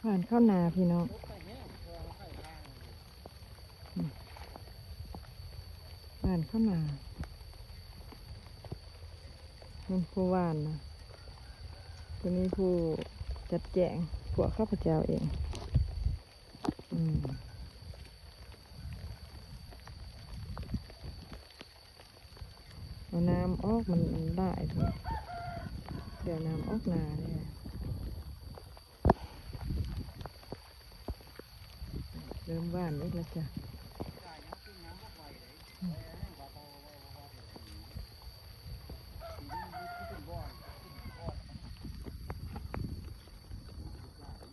ຫວ່ານເຂົ້ານາພີ່ນ້ອງ ຫວ່ານເຂົ້ານາ ເບິ່ງຜູ້ຫວ່ານນະ ຜູ້ນີ້ຜູ້ຈັດແຈງ ພວກຂ້າພະເຈົ້າເອງ ອືມ. ເອົານ້ຳອອກ ມັນ ມັນຫຼາຍພຸ້ນ ຊິເອົານ້ຳອອກນາແດ່ ເລີ່ມຫວ່ານອີກແລ້ວຈ້ະ.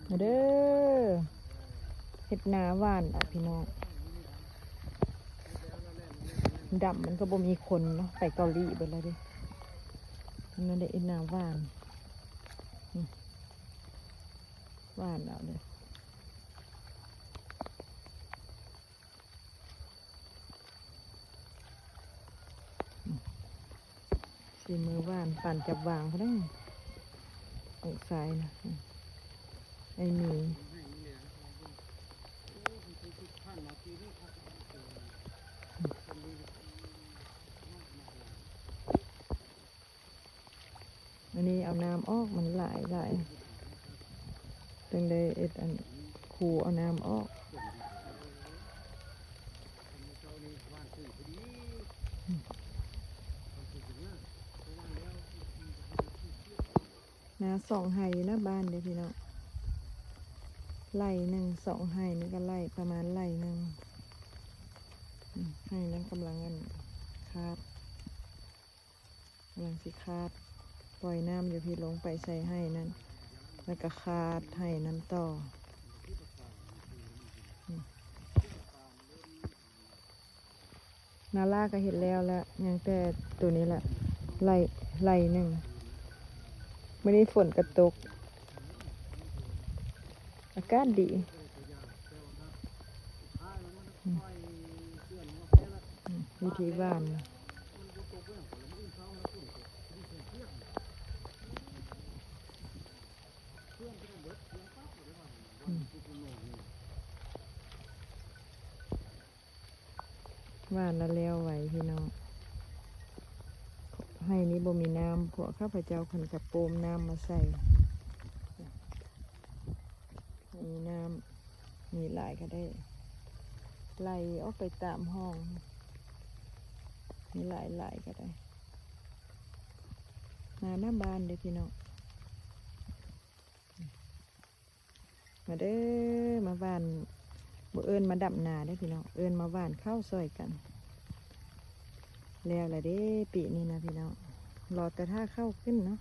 ມາເດີ ເຮັດນາຫວ່ານລະພີ່ນ້ອງ ດຳມັນກໍບໍ່ມີຄົນເນາະ ໄປເກົາຫຼີເບິດແລ້ວເດ້ ນັ້ນໄດ້ເຮັດນາຫວ່ານ ຫວ່ານເອົາເດີ. ຊິມືຫວ່ານ ປານຈັບຫວ່າງພຸ້ນເດ້ ອອກສາຍນະ ໄອ້ໝີ ອັນນີ້ເອົານ້ຳອອກ ມັນຫຼາຍຫຼາຍ ຈຶ່ງໄດ້ເຮັດອັນ ຄູເອົານ້ຳອອກ. ນາສອງໄຮ່ຢູ່ນະບ້ານເດ້ພີ່ນ້ອງ ໄຮ່ໜຶ່ງ ສອງໄຮ່ນີ້ກໍໄລ່ປະມານໄລ່ໜຶ່ງ ອືມ ໄຮ່ນັ້ນກຳລັງອັນ ຄາດ ກຳລັງຊິຄາດ ປ່ອຍນ້ຳຢູ່ພີ້ ລົງໄປໃສ່ໄຮ່ນັ້ນ ແລ້ວກໍຄາດໄຮ່ນັ້ນຕໍ່ ອືມ. ນາລາກໍເຮັດແລ້ວລະ ຍັງແຕ່ໂຕນີ້ລະ ໄລ່ ໄລ່ໜຶ່ງ. ມື້ນີ້ຝົນກໍຕົກ ອາກາດດີ ອືມ ອືມ ວິທີຫວ່ານ ອືມ. ຫວ່ານລະແລ້ວໄວພີ່ນ້ອງ ໄຮ່ນີ້ບໍ່ມີນ້ຳ ພວກຂ້າພະເຈົ້າເພິ່ນກະໂປມນ້ຳມາໃສ່ ມີນ້ຳ ມີຫຼາຍກໍໄດ້ ໄຫຼອອກໄປຕາມຮ່ອງ ມີຫຼາຍໆກໍໄດ້ ນາໜ້າບ້ານເດ້ພີ່ນ້ອງ. ມາເດີ ມາຫວ່ານ ບໍ່ເອີ້ນມາດຳນາເດີພີ່ນ້ອງ ເອີ້ນມາຫວ່ານເຂົ້າຊ່ອຍກັນ ແລ້ວລະເດ້ ປີນີ້ນະພີ່ນ້ອງ ລໍແຕ່ຖ້າເຂົ້າຂຶ້ນເນາະ